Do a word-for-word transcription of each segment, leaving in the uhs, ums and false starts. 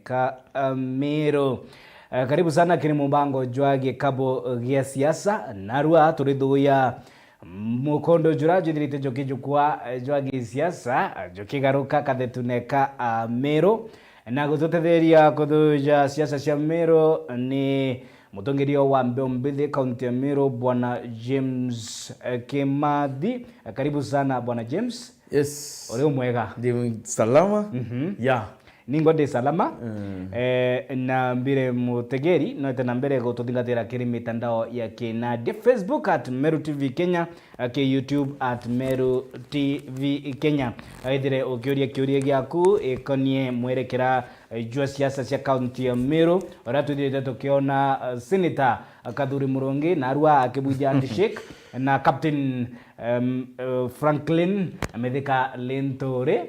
Ka, uh, Meru. Uh, karibu sana kiri mubango jwa gikabo gia siasa. Narua turithuya mukondo jura jwithirite jukijukwa, uh, jwa gisiasa, uh, jukigaruka kathetune ka, uh, Meru. Na gututetheria kuthuja siasa cia Meru ni mutongeria wa mbeu mbithi kaunti ya Meru, Bwana James, uh, Kimathi. Uh, karibu sana, Bwana James. Yes. Uri umwega? Ndi salama. Mhm. Yeah. Ningwa ndi salama. Mm. Eh, na mbire mutegeri, no ete na mbere gututhingatira kiri mitandao ya kinandi, Facebook at Meru T V Kenya, eh, ki YouTube at Meru T V Kenya. Ethire ukiuria kiuria giaku ikonie mwerekera, eh, jwa siasa cia kaunti ya Meru, uria twithirite tukiona, eh, Senator Kathuri Murungi narua akibwithia handshake na Captain, em, eh, Franklin Mithika Linturi.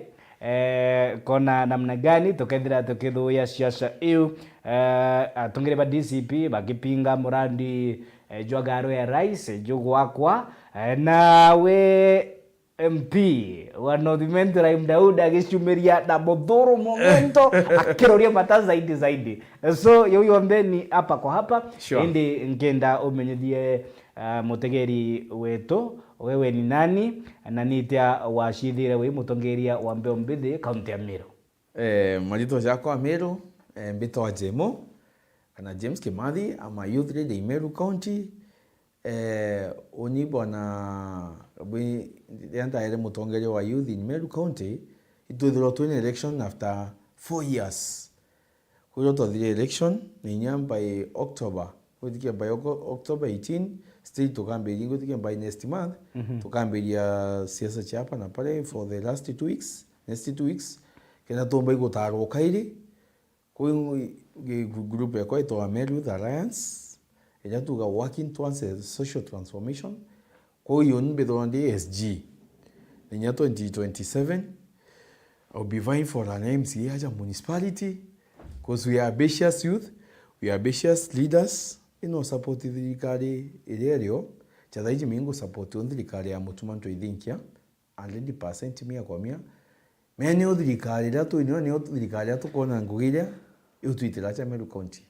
Eh, kona namna gani tukethira tukithuya siasa iu, eh, atongere ba D C P bakipinga murandi, eh, jwa ngaro ya rais, eh, jugwakwa, eh, nawe M P wa North Imenti Rahim Daud agicumiria na muthuru momento akiroria mata zaidi zaidi. So, yau yonthe ni hapa kwa hapa. Sure. Indi nkenda umenyithie, ah, mutegeri wetu, wewe ni nani, na nitia wacithire wi mutongeria wa mbeu mbithi kaunti ya Meru? Eh, maritwa jakwa Meru, eh, mbitwa Jemo, kana James Kimathi, I'm a youth leader in Meru County. Eh, uni bwana, bwi, riria ndaere mutongeria wa youth in Meru County, itwithirwa twina election after four years. Kwithirwa twathire election, na inya by October, gwitikia by Oco-, October eighteen, still tukambiria, gwitikia by next month, mhm, tukambiria siasa cia hapa na pale for the last two weeks, next two weeks, kenda tumba igutaruka iri, Kwi ngi-, group yakwa itwa Meru Youth Alliance, iria tuga working towards a social transformation. Kuu iyo ni mbithirwa ndi S G. Inya twenty twenty-seven, I'll be vying for an M C A aja municipality, 'cause we are ambitious youth, we are ambitious leaders, ino support thirikari iria irio, ja thaiji mi ngu support o thirikari ya Mutuma Ntoithinkia, hundred percent mia kwa mia. Mea nio thirikari iria twinio, nio thirikari iria tukwona ngugi iria iutwitira acha Meru County.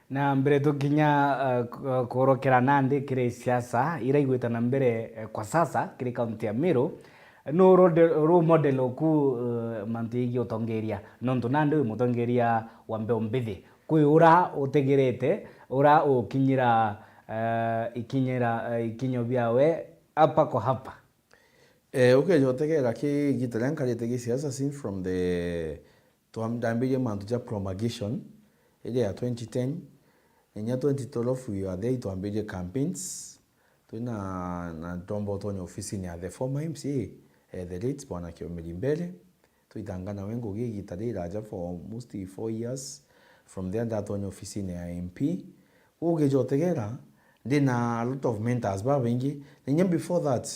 Na mbere tukinya, eh, ku-, kurokera nandi kiri siasa ira igwita na mbere, eh, kwa sasa kiri kaunti ya Meru, no role, role model oku, eh, mantu yegii utongeria, nontu nandi wi mutongeria wa mbeu mbithi. Kwi ura utegerete, ura ukinyira, eh, ikinyira, eh, ikinyo biawe hapa kwa hapa? Eh, ukeja utegera ki gita riria nkarite gi siasa since from the, twa-, ndambirie mantu ja promulgation, iria ya twenty ten, na inya twenty twelve we were there, itwambirie campaigns, twina, na ndomba utonya ofisini ya the former M C A, eh, the late Bwana Kiomeri Mbere, twitanga nawe ngugi igita riraja for almost four years, from there ndatonya ofisini ya M P, ukeja utegera, ndina a lot of mentors babaingi, na inya before that,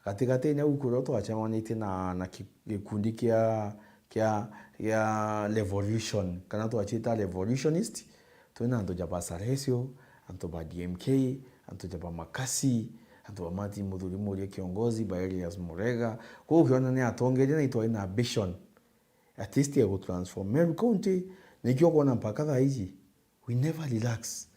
Gatigatine au kurio twacemanitie na, na ki-, gikundi kia, kia, kia Revolution, kana twacita Revolutionist, twina antu ja ba Salesio, antu ba D M K, antu ja ba Makasi, antu ba Martin Muthuri Muria Kiongozi, ba Elias Murega. Kwou ukiona ni atongeria na itwari na vision, at least ya gu transform Meru County, nikio ukwona mpaka thaa iji, we never relax.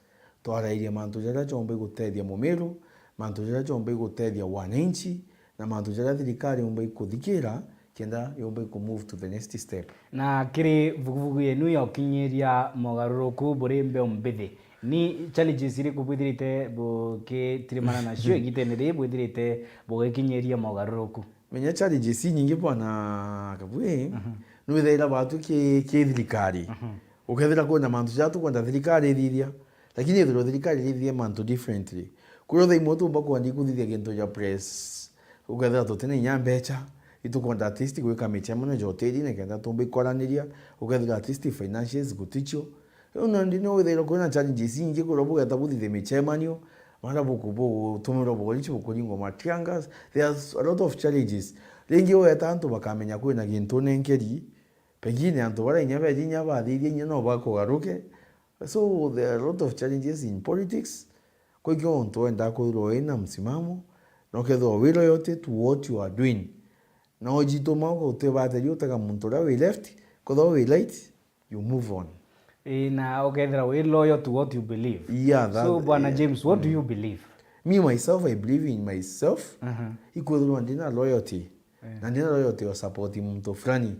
Twarairie mantu jaria jomba igutethia Mumiru, mantu jaria jomba igutethia wananchi, na mantu jaria thirikari yomba ikuthikira, kenda yomba iku move to the next step. Na kiri vuguvugu yenu ya ukinyiria mogaruruku buri mbeu mbithi, ni challenges iriku bwithirite bukitirimana nacio igitene riri bwithirite bugikinyiria mogaruruku? Menya challenges inyingi bwana Kabui, mhm, nwithaira batu ki, ki thirikari. Mhm. Ukethira kwina mantu ja tukwenda thirikari ithithia, lakini ithirwa thirikari ithithia mantu differently. Kuria thaa imwe tumba kwenda ikuthithia gintu ja press, ukethira tutina inya mbecha, itukwenda at least gwika michemano ja hoteli nikenda tumba ikoraniria, ukethira at least finances guticio. Riu nandi no withairwa kwina challenges inyingi kuria bugeta buthithia michemanio, mara buku-, bugutumirwa borichi bukuringwa matiangas. There's a lot of challenges. Ringi weta antu bakamenya kwina gintu nenkeri, pengine antu baria inya beji inya bathithia inya no bakugaruke. So there are a lot of challenges in politics. Kwa ikio untu wenda kwithirwa wina msimamo, na ukethirwa wi loyalty to what you are doing. Na ujituma utibateria utega muntu uria wi left, kwethirwa wi right, you move on. Ii, na ukethira wi loyal to what you believe. Yeah, that, So, Bwana James, what do you believe? Me myself, I believe in myself. Aha. Ikwithirwa ndina loyalty. Na ndina loyalty o support muntu fulani.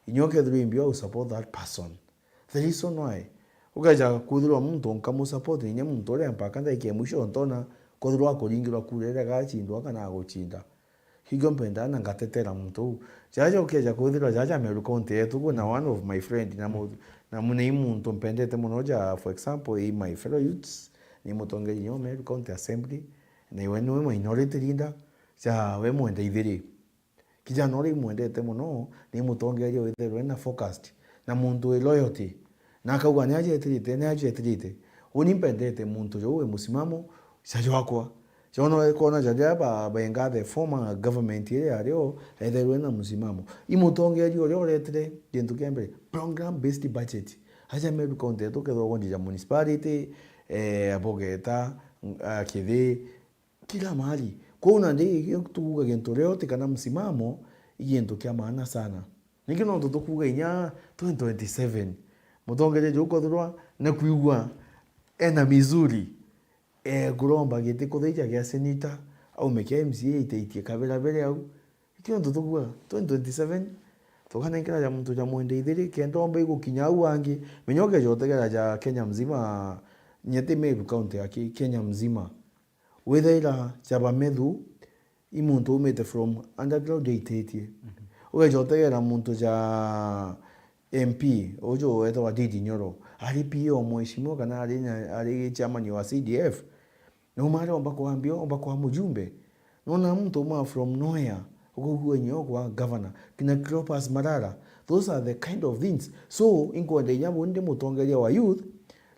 Inya ukethirwa imbi u support that person. The reason why, ukeja kwithirwa muntu nkamusupport, inya muntu uria mpaka ndagika ya mwisho ntona kwithirwa akuringirwa kura iria agacindwa kana agucinda. Kigio mpendaa na ngatetera muntu uu. Jaja ukeja kwithirwa jaja Meru County yetu, kwina one of my friend na mu-, na mu-, ni muntu mpendete muno ja, for example, i my fellow youths, ni mutongeria inya Meru County Assembly, na iwe niwe minority leader, ja we mwenda ithiri. Kijana uria imwendete muno, ni mutongeria withairwe na focused, na muntu wi loyalty. Na akauga, "Ni ajetirite, ni ajetirite." Uni mpendete muntu uu wi musimamo, ca jwakwa. Jona wekona jaria ba-, benga the former government iria yario, ethairwe na musimamo. I mutongeria uria uretire gintu kia mbere, program based budget. Aja Meru County yetu kethwa ugonji ja municipality, eh, abogeta, mm, ah, kithi, kila mahali. Kwou nandi, tukuga gintu loyalty kana msimamo, i gintu kia maana sana. Ningi nontu tukuga inya twenty twenty-seven, mutongeria juu kwethirwa na kwigua ena Missouri, e, kuromba giti kuthaitia kia senator, aume kia M C A itaitie kabira bere au. Iki nontu tukuga twenty twenty-seven, tukanenkera ja muntu ja mwenda ithiri, kenda omba igukinya au angi. Menya ukeja utegera ja Kenya mzima, nyeti Meru County aki, Kenya mzima. Withaira Jaba Methu i muntu umite from underground aititie. Ugeja utegera muntu ja M P, uju wetagwa Ndindi Nyoro, ari P A o mheshimiwa kana ari nya-, ari chairman wa C D F. Na uma ari omba kwa M P, omba kwa mujumbe. Nona muntu uma from nowhere, ukauga inya kwa governor, kina Cleopas Malala. Those are the kind of things. So, inkwenda inya bundi mutongeria wa youth,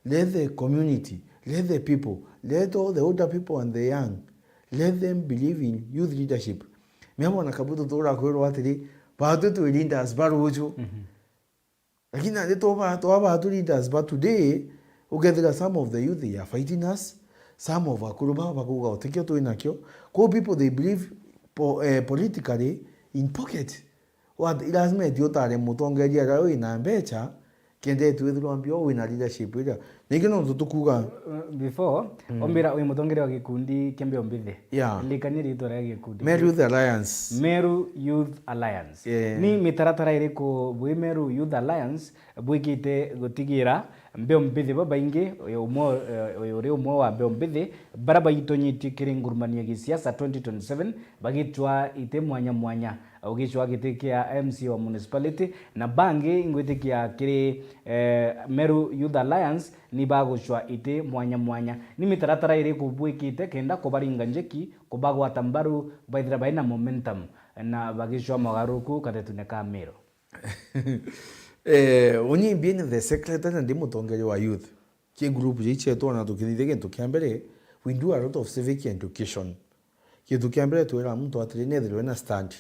let the community, let the people, let all the older people and the young, let them believe in youth leadership. Mia bona kabutu turakwirwa atiri, batu twi leaders ba ruju. Lakini nandi twaba, twaba tu leaders ba today, ukethira some of the youth they are fighting us, some of akuru baba bakuga utikio twi nakio. Kwou people they believe po-, eh, politically in pocket. Wa-, lazima eti utare mutongeria uria wina mbecha, kenda etu withirwa mbio wina leadership iria. Ningi nontu tukuga Uh, before, ombira wi mutongeria wa gikundi kia mbio mbithi. Yeah. Ndikanie ritwa ria gikundi. Meru Youth Alliance. Meru Youth Alliance. Yeah. Ni mitaratara iriku bwi Meru Youth Alliance bwikite gutigira mbio mbithi babaingi, uyu umwe, eh, uyu uri umwe wa mbio mbithi, bara baitonyitie kiri ngurumania ya gisiasa twenty twenty-seven, bagitwa iti mwanya mwanya, ugicwa giti kia M C A wa municipality, na bangi ingwitikia kiri, eh, Meru Youth Alliance, ni bagucwa iti mwanya mwanya. Ni mitaratara iriku bwikite kenda kubaringa njeki, kubagwata mbaru, baithira baina momentum, na bagicwa mogaruruku katetune ka Meru? Eh, uni being the secretary na ndi mutongeria wa youth, ki group jii cietu ona tukithithia gintu kia mbere, we do a lot of civic education. Gintu kia mbere twira muntu atiri nethirwe na stand,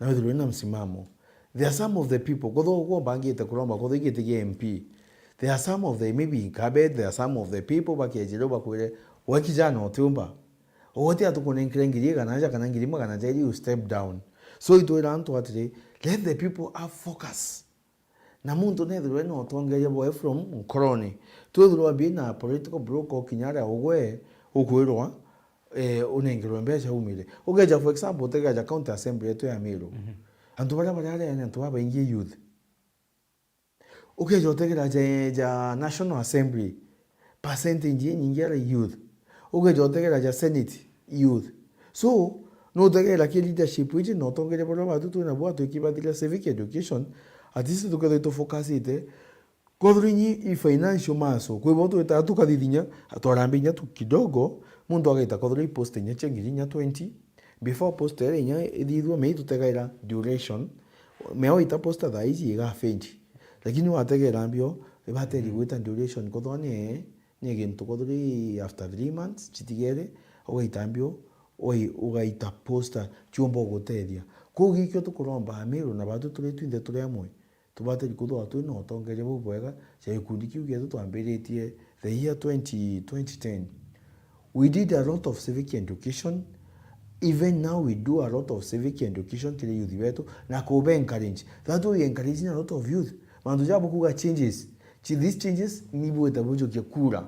na withirwe na msimamo. There are some of the people, kutho uko bangite kuromba kutho igiti gia M P. There are some of the maybe incumbent, there are some of the people bakejire bakwire, "We kijana utiumba. Uti atukunenkire ngiri igana aja kana ngiri magana jairi, you step down." So itwira antu atiri, let the people have focus. Na muntu nethirwe na utongeria bwawe from nkoroni. Twithirwa bi na political broker ukinya aria ugwe ukwirwa, eh, unengerwe mbeca umire. Ukeja for example, utegeja county assembly yetu ya Meru. Antu baria bari aria ni antu babaingi youth. Ukeja utegera ja, ja National Assembly, percentage inyingi ari youth. Ukeja utegera ja Senate, youth. So, nutegera ki leadership iji na utongeria buria batu twina bwa twikibathiria civic education, at least tukethirwa tufocusite, kwethirwa inyi i financial muscle, kwi bo twitaga tukathithinya, twarambia inya tu kidogo, muntu agaita kwethirwa i post inya cia ngiri inya twenty, before post iria inya ithithua, mea itutegaira duration, mea waita posta thaa iji igafendi. Lakini wategera mbio, ibateri gwita duration, kwethirwa ni, ni gintu kwethirwa i after three months, citigere, ugaita mbio, ui-, ugaita posta, ciumba ugutethia. Kwou gikio tukuromba Amiru na batu turi twinthe turi amwe, tubateri kuthwa twina utongeria bubwega, ja gikundi kiu gietu twambiritie the year twenty, twenty ten. We did a lot of civic education. Even now we do a lot of civic education kiri youth betu na kuba encourage. That way we encouraging a lot of youth. Mantu ja bukuuga changes. Chi-, these changes ni bwita bujukie kura.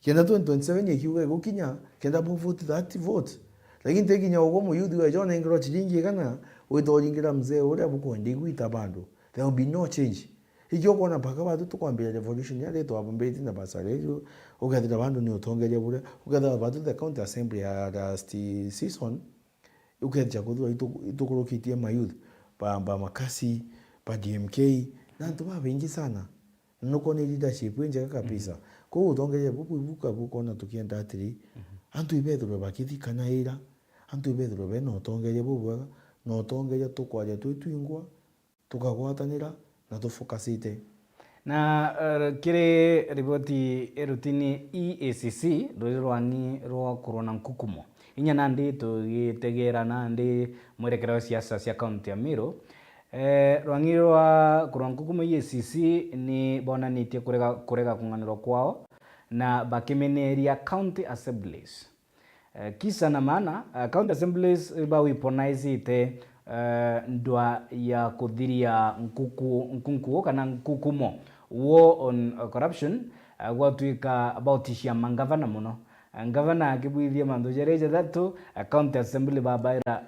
Kenda twenty twenty-seven ikiuga igukinya, kenda bu vote that vote. Lakini tikinya ugwo muyuthi weja unengerwa chiringi igana, wita uringira mzee uria bukwenda igwita bandu. There will be no change. Ikio ukwona mpaka batu tukwambia revolution yaria twabambiritie na basari icio, ukethira bandu ni utongeria buria, ukethira batu the county assembly ya last season, ukethira kuthirwa itu-, itukurukitie mayouth, ba, ba Makasi, ba D M K, na antu babaingi sana. Na nukwona leadership injega kabisa. Mhm. Kwou utongeria bubu ibuka bukona tukienda atiri, mhm, antu ibethirwe bakithikanaira, antu ibethirwe bena utongeria bubwega, na utongeria tukwaria twi twingwa, tukagwatanira na tufocusite. Na, eh, kiri riboti irutini E A C C, ruri rwang'i rwa kurwa na nkukumo. Inya nandi tugitegera nandi mwerekera wa siasa cia kaunti ya Meru, eh, rwang'i rwa kurwa nkukumo E A C C ni bonanitie kurega, kurega kung'anirwa kwao na bakimeneria county assemblies. Eh, kisa na maana, eh, county assemblies iba weaponizite, eh, ndwa ya kuthiria nkuku-, nkunkuo kana nkukumo, war on, eh, corruption, eh, gwatuika about cia mangavana mono. Eh, ngavana akibwithia mantu jaria jathatu, eh, county assembly babaira,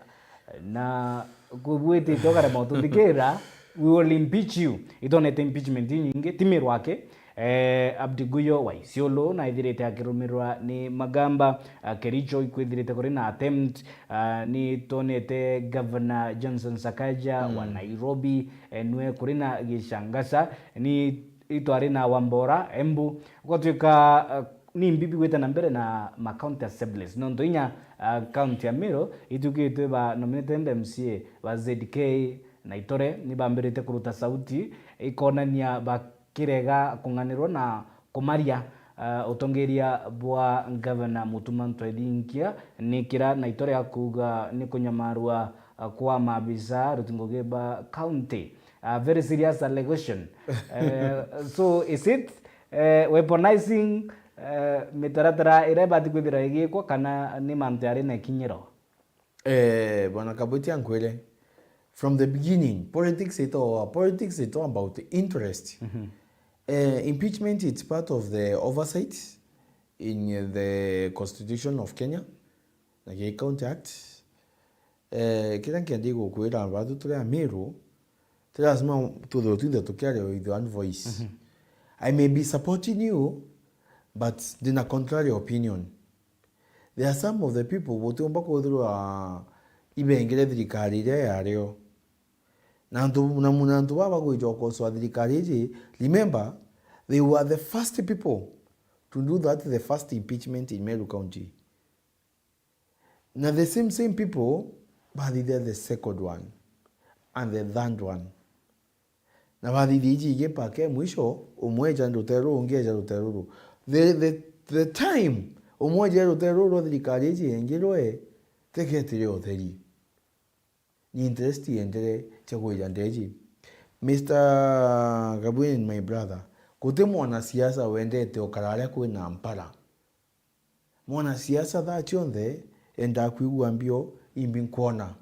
eh, na kubwitite ukarema ututhikira, we will impeach you. Itonete impeachment inyingi, ti Meru aki, Eh, Abdi Guyo wa Isiolo naithirite akirumirwa ni Magamba, ah, Kericho ikwithirite kuri na attempt, ah, ni twonete Governor Johnson Sakaja wa, mm, Nairobi, eh, nwe kuri na gicangasa, ni itwari na Wambora, Embu. Gwatuika, ah, ni mbibi gwita na mbere na ma county assemblies. Nontu inya, ah, county ya Meru itukitwe ba nominated M C A ba Z K na Itore ni bambirite kuruta sauti ikonania ba kirega kung'anirwa na kumaria, eh, utongeria bwa Ngavana Mutuma Ntwethinkia, ni kira Naitore akuuga ni kunyamarua, eh, kwa maabisa ruti ngugi ba county. A very serious allegation. Eh, so is it, eh, weaponizing, eh, mitaratara iria ibati kwithira igikwa kana ni mantu yari na ikinyiro? Eh, Bwana Kabwiti ankwire, from the beginning, politics ito, politics ito about interest. Mhm. Eh, impeachment, it's part of the oversight in the Constitution of Kenya, na County Act. Eh, kiria nkendi gukwira, batu turi Amiru, ti lazima tuthirwe twinthe tukiaria with one voice. Mhm. I may be supporting you, but ndina contrary opinion. There are some of the people butiumba kwithirwa ibengere thirikari iria yario. Na antu, na mu-, na antu baba gwija gukosoa thirikari iji, remember, they were the first people to do that, the first impeachment in Meru County. Na the same, same people bathithia the second one and the third one. Na bathithia iji ingi mpaka e mwisho, umwe eja rutere ruru, ungi eja rutere ruru. The, the, the time umwe eja rutere ruru rwa thirikari iji ingi rwe, teketire utheri. Ni interest yendere cia kwija ndeji. Mister Gabriel, my brother, guti mwanasiasa wendete ukara aria kwina mpara. Mwanasiasa thaa cionthe endaa kwigua mbio imbi nkwona.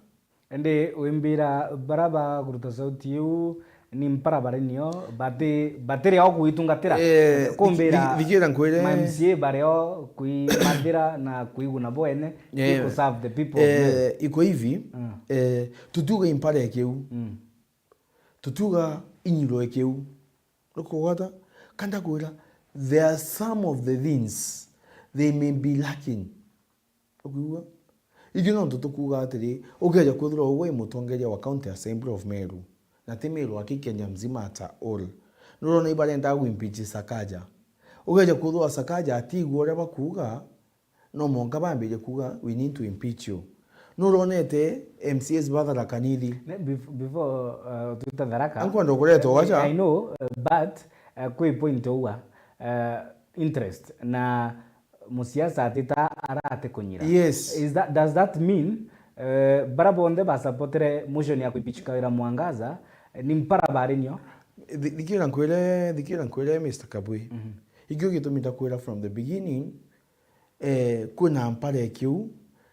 Indi wimbira bara bakuruta sauti iu ni mpara bari nio bati-, batiri o kwitungatira. Eh, kumbira thi-, thi-, thigira nkwire. Ma M C A bari o kwimathira na kwiguna bo ene, eh, ku serve the people of Meru. Eh, iko hivi, mm, eh, tutiuga impara ikiu. Mm. Tutiuga inyiro ikiu. Ukugwata? Ka ndakwira, there are some of the things they may be lacking. Ukwigua? Ithui nontu tukuuga atiri, ukeja kwithirwa ugwe i mutongeria wa County Assembly of Meru, na ti Meru aki, Kenya mzima at all. Nurona ibarenda gwimpeach Sakaja. Ukeja kwithirwa Sakaja atiigua uria bakuuga, no mwanka bambirie kuuga, "We need to impeach you." Nuronete M C As ba Tharaka Nithi? Ne, bef-, before, uh, twita Tharaka, ankwenda ukureta I, wacha. I know, uh, but, uh, kwi point uga, uh, interest na musiasa atita arate kunyira. Yes. Is that, does that mean, uh, bara bonthe ba supportire motion ya kuimpeach Kawira Mwangaza, eh, ni mpara bari nio? Thi-, thikira nkwire, thikira nkwire, Mister Kabwe. Mhm. Ikio gitumi ndakwira from the beginning, eh, kwina mpara ikiu,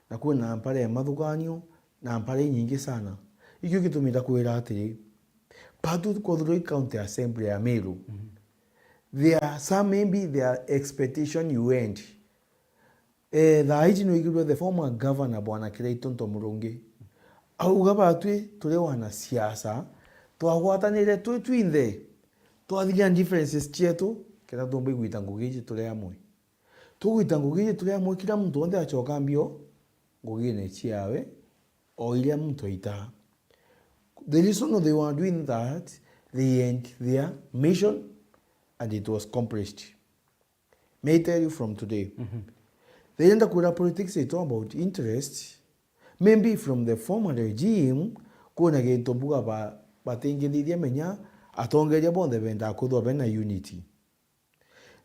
na kwina mpara ya mathuganio, na mpara inyingi sana. Ikio gitumi ndakwira atiri, Batu kwethirwa i county assembly ya Meru. There are some, maybe their expectation you end. Eh, thaa iji nwigirwe the former governor Bwana Kiraitu Ntomurungi. Auga batwi turi wanasiasa, twagwatanire twi twinthe, twathiria differences cietu, kenda tumbe gwita ngugi iji turi amwe. Tugwita ngugi iji turi amwe, kila muntu wonthe acoka mbio ngugine ciawe, o iria muntu aitaa. The reason they were doing that, they end their mission and it was accomplished. May I tell you from today? They enda kwira politics is all about interest. Maybe from the former regime, kwina gintu mbuga ba-, batingithithia menya atongeria bonthe bendaa kwithirwa bena unity.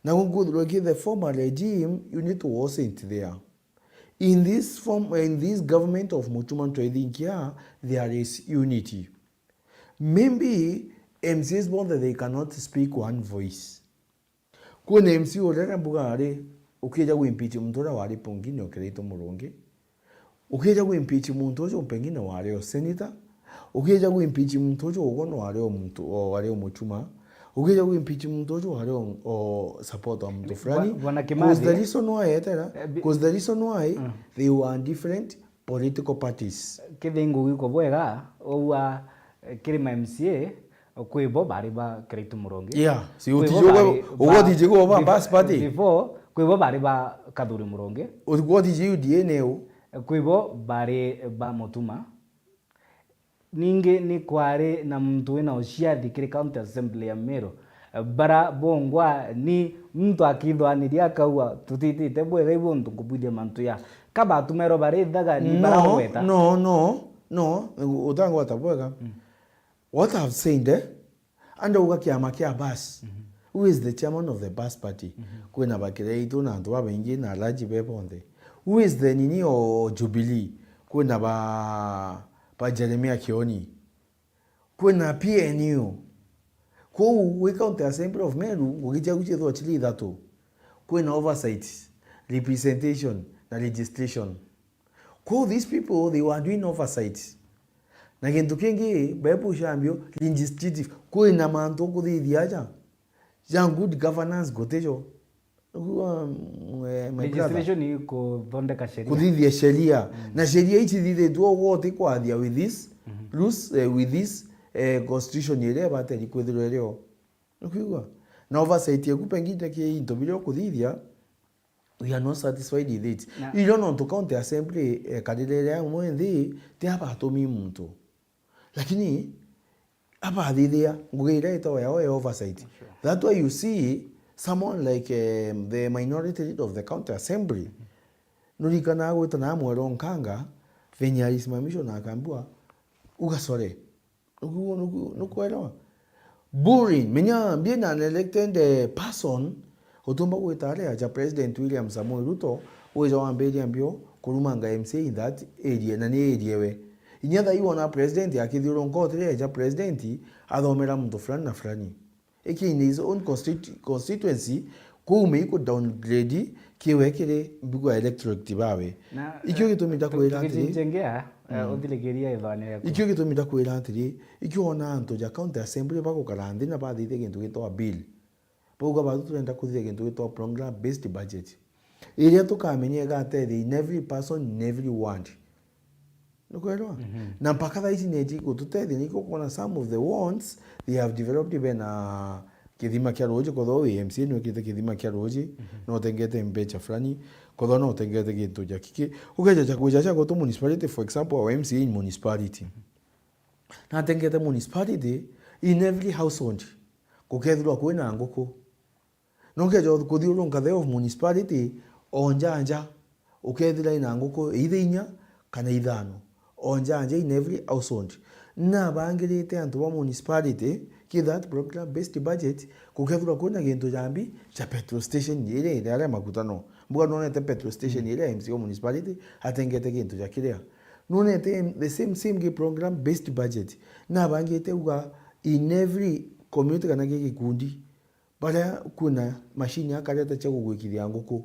Na gukwithirwa ki the former regime, unity wasn't there. In this form, in this government of Mutuma Ntwethinkia, there is unity. Maybe M C As bonthe they cannot speak one voice. Kwina M C A uria mbuga ari, ukija gwimpeach muntu uria wari pungine ukirite Murungi, ukija gwimpeach muntu uju pengine wari o senator, ukija gwimpeach muntu uju ugo no wari o muntu, o wari o Mutuma, ukija gwimpeach muntu uju wari o, o support wa muntu fulani. Bwana Kimathi, 'cause the reason why etera, eh, 'cause the reason why they were different political parties. Kithingu giko bwega, ugua, eh, kiri ma M C A, kwi bo bari ba Kiraitu Murungi. Yeah, si kwi bo utiji uga, bari uga ba, utiji uga ba before, Bas Party. Before, kwi bo bari ba Kathuri Murungi. Uga utiji U D A neu. Kwi bo bari ba Mutuma. Ningi ni kwari na muntu wina uciathi kiri County Assembly ya Meru. Bara bongwa ni muntu akithwaniria akauga, "Tutitite bwega ibu untu nkubwithia mantu ya." Ka batumerwa bari thaga ni bara ugweta? No, no, no, utangwata bwega. What I've said, eh? Andauga kiama kia Bas. Who is the chairman of the Bas Party? Kwina ba Kiraitu na antu babaingi na Alhaji be bonthe. Who is the nini o Jubilee? Kwina ba, ba Jeremiah Kioni. Kwina P N U. Kwou wi County Assembly of Meru, ngugi ciaku ciithirwa ciri ithatu. Kwina oversight, representation na registration. Kwou these people, they were doing oversight. Na gintu kingi, Bible ciambio legislative, kwina mantu ukuthithia aja ja good governance gutijo. Ugua, mm, eh, my brother. Legislation ni kuthondeka sheria. Kuthithia sheria. Na sheria ici cithithitue ugoti kwathia with this rules, eh, with this, eh, constitution iria ibateri kwithirwa irio. Nukwigua? Na oversight yaku pengine ki into biria ukuthithia, we are not satisfied with it. Na irio nontu county assembly, eh, karire iria amwe nthi, ti abatumi muntu. Lakini abathithia ngugi iria itagwa yao ya oversight. Sure. That's why you see someone like, um, the minority leader of the county assembly, nurikanaga gwita na Mwero Nkanga, venye alisimamishwa na akaambiwa, "Uga sorry." Nuku-, nuku-, nukuelewa? Bullying. Menya, being an elected, eh, person, utumba gwita aria aja President William Samoei Ruto, wija wambiria mbio kurumanga M C A in that area, na ni area we. Inya thaa ii wona President akithiurunka utiri aja President, athomera muntu fulani na fulani. Iki in his own constitu-, constituency, kuu me iku downgrade kiwe kiri mbuga electorate bawe. Na, ikio eh, gitumi ndakwira atiri, tugicincengia, eh, uthirikiria ithwane yaku. Ikio gitumi ndakwira atiri, ikio ona antu ja county assembly bagukara nthi na bathithia gintu gitwa bill. Bauga batu turenda kuthithia gintu gitwa program based budget. Iria tukamenya igatethia in every person, in every ward. Nukwelewa? Na mpaka thaa ici neji gututethia, niko kuona some of the wants they have developed, bena kithima kia ruji, kotho wi M C A nwikite kithima kia ruji, no utengete mbecha fulani, kotho no utengete gintu ja kiki. Ukeja ja kuja ja gutu municipality, for example, our M C A in municipality. Na atengete municipality, in every household, gukethirwa kwina nguku. Na ukeja kuthiurunka the of municipality, o nja nja, ukethira ina nguku either inya kana ithano. O nja nja in every household. Na abangirite antu ba municipality, ki that program based budget, gukethirwa kwina gintu jambi ja petrol station iria iri aria maguta no. Mbuga nonete petrol station iria M C A wa municipality atengete gintu ja kiria. Nonete the same, same gi program based budget. Na abangite uga in every community kana gi gikundi, baria kwina machine ya kareta cia kugwikithia nguku.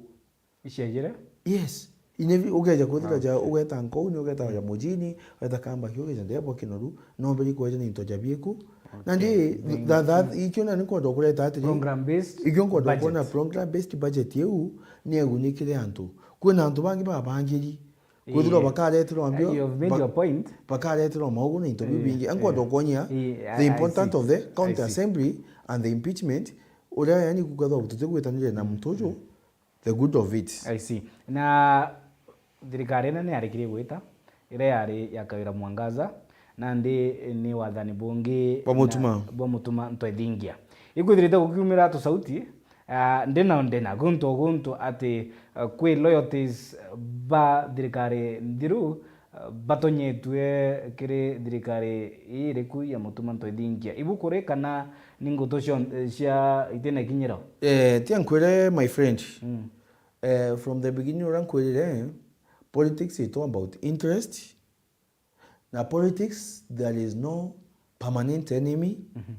Iciejire? Yes. In every, ugeja kwithira ja, ugeta Nkouni, ugeta ja Mujini, ugeta Kambaki, ugeja Ndebwa, Kinoru, no mberi kweja ni into ja bieku, Na ndi, that, that, ikio na nikwenda kureta atiri, program based ikio nkwenda budget. Kuona program based budget iu ni egunikire antu. Kwina antu bangi babangiri. Kwithirwa bakareterwa mbio, you have made ba-, your point. Bakareterwa maugu na into biu bingi. Nkwenda kuonyia the importance of the county assembly and the impeachment, uria yani kukethwa tutigwitanire na muntu uju, the good of it. I see. Na thirikari ino ni yarikirie gwita, iria yari ya Kawira Mwangaza, nandi ni wathani bungi bwa Mutuma, bwa Mutuma Ntwethingia. Ikwithirite gukiumira tusauti, ah, ndina ndina guntu guntu ati, ah, kwi loyalties ba thirikari nthiru, ah, batonyetue kiri thirikari ii iriku ya Mutuma Ntwethingia. Ibu kuri kana ni ngutu cio, cia itina kinyiro? Eh, tia nkwire, my friend. Mm. Eh, from the beginning, uria nkwirire, politics is all about interest. Na politics, there is no permanent enemy. Mhm.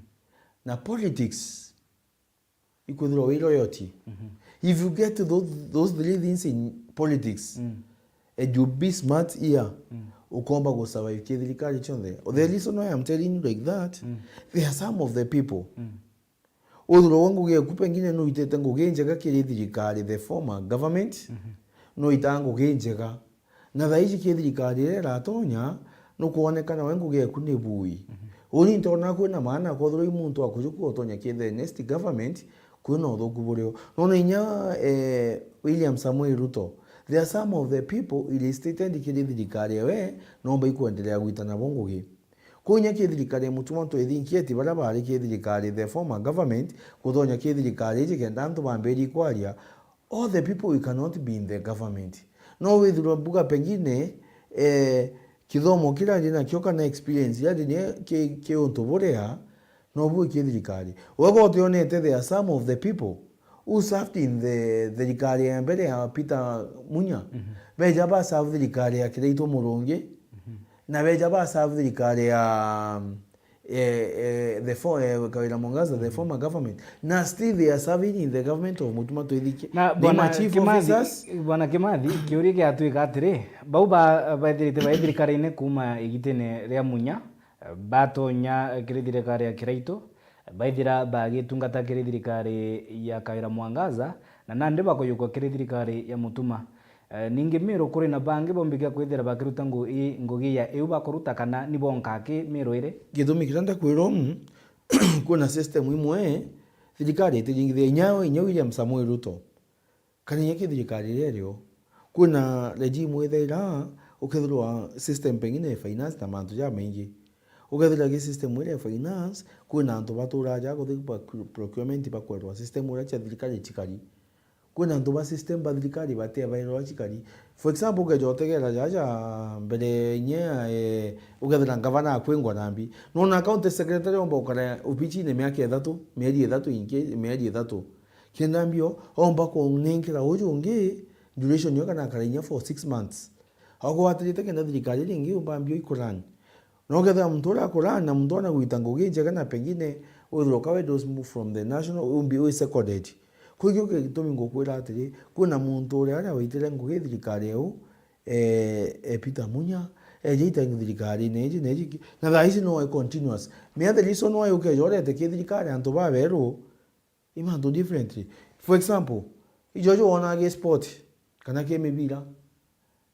Na politics, ikwithirwa wi loyalty. Mhm. If you get those, those three things in politics, mm, and you be smart here, mm, ukomba gu survive ki thirikari cionthe. The reason why I'm telling you like that, mm, there are some of the people, mm, uthurwa gwa ngugi eku pengine nuitite ngugi njega kiri thirikari, the former government, mhm, nuitaa ngugi njega. Na thaa iji ki thirikari iria iratonya, nukwonekana we ngugi eku ni bui. Mhm. Uni ntona kwina maana kwethirwa i muntu wa kujuku utonya ki the next government, kwina uthuku burio. Nona inya, eh, William Samoei Ruto, there are some of the people illustrated kiri thirikari ewe, nomba ikwendelea gwita nabo ngugi. Kwinya ki thirikari ya Mutuma Ntwethingia eti baria bari ki thirikari, the former government, kutonya ki thirikari iji kenda antu bambiri kwaria, all the people we cannot be in the government. No withirwa mbuga pengine, eh, kithomo kiria ndi nakio kana experience iria ndi nayo ki, ki untu buria, nobu ki thirikari. Wega utionete there are some of the people who served in the thirikari ya mbere ya Peter Munya. Mhm. Beja ba serve thirikari ya Kiraitu Murungi. Mhm. Na beja ba serve thirikari ya, eh, eh, the fo-, eh, Kawira Mwangaza, the former government. Na still they are serving in the government of Mutuma Twethingia. Na they are Bwana chief Kimathi, officers. Bwana Kimathi, kiuria giatwika atiri, bau ba, baithirite bai thirikari-ini kuma igitine ria Munya, batonya kiri thirikari ya Kiraitu, baithira bagitungata kiri thirikari ya Kawira Mwangaza, na nandi bakuyukwa kiri thirikari ya Mutuma. Eh, ningi Meru kuri na bangi bombika kwithira bakiruta ngu-, i-, ngugi ya iu bakuruta, kana ni bonka ki Meru iri? Gitumi kiria ndakwira umu, kwina system imwe, thirikari itiringithia inya, inya William Samoei Ruto. Kana inya ki thirikari iria irio, kwina regime ithaira, ukethirwa system pengine ya finance na mantu jamaingi. Ukethira ki system iria ya finance, kwina antu baturaa ja kuthi ba procurement bakwerwa system iria cia thirikari cikari. Kwina antu ba system ba thirikari batia bairwa cikari. For example, ukeja utegera jaja mbere inya, eh, ukethira ngavana akwingwa nambi. Nona county secretary omba ukara obichine miaka ithatu, mieri ithatu ingi, mieri ithatu. Kenda mbio, omba kunengera uju ungi duration yo kana akara inya for six months. Agwatirite kenda thirikari iria ingi yumba mbio ikurani. Na ukethira muntu uria akurani na muntu ona gwita ngugi njega na pengine withirwa kawe those move from the national, umbi wi seconded. Kwigio gitumi ngukwira atiri, kwina muntu uria aria waitire ngugi thirikari eu, eh, eh, Peter Munya, eja ita thirikari na iji na iji ki-, na thaa ici no e continuous. Mea the reason why ukeja urete ki thirikari antu baberu, i mantu differently. For example, ijojo wona gi sport, kana ki mibira.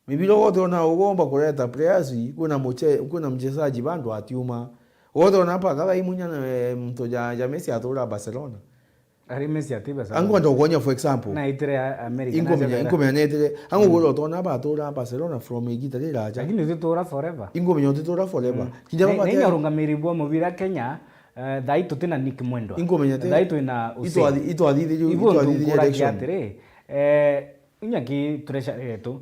Mibira wote ona ugomba kureta players, kwina muche-, kwina mchezaji bado atiuma. Wote ona hapa kadha imunya na, eh, mtu ja, ja Messi atura Barcelona. Ari Messi ati Barcelona. Angu ndo kuonya, for example. Na itire ya America, na Inkumenya, itire. Inkumenya na itire. Angu mm. Goro tona ba atura Barcelona from igita riraja. Lakini utitura forever. Inkumenya utitura forever. Mm. Kinya ne, baba ne te- arungamiri bwa mubira Kenya, Eh, thaa ii tutina Nick Mwendwa. Inkumenya te- Thaa ii twina Hussein. Itwathi-, itwathithirie, ibu itwathithirie nkuuragia election. Atiri, eh, inya ki treasury yetu,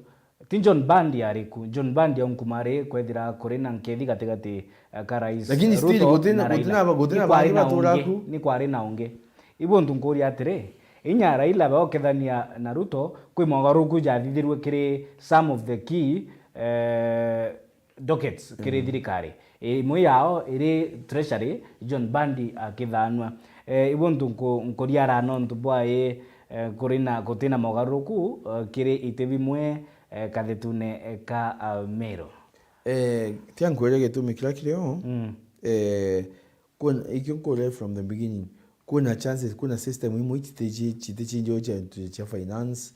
ti John Bandi ari ku? John Bandi aunkuma ari kwethira kuri na nkethi gatigati, eh, ka Rais Ruto na Raila. Lakini still gutina, gutina ba-, gutina bangi batura ku. Ni kwari na ungi. Ibu ntu nkuuria atiri, inya Raila baokethania na Ruto, kwi mogaruruku jathithirue kiri some of the key, eh, dockets kiri mm. thirikari. Imwe yao iri treasury, John Bandi akithanua. Eh, ibo ntu nku-, nkuria ara nontu bwa i, eh, kuri na, gutina mogaruruku, eh, kiri iti bimwe, eh, kathetune, eh, ka, ah, Meru. Eh, tia nkwire gitumi kiria kirio, mm. eh, Kwina, ikio nkuria from the beginning, kwina chances, kwina system imwe citici-, citichinjio cia, cia finance,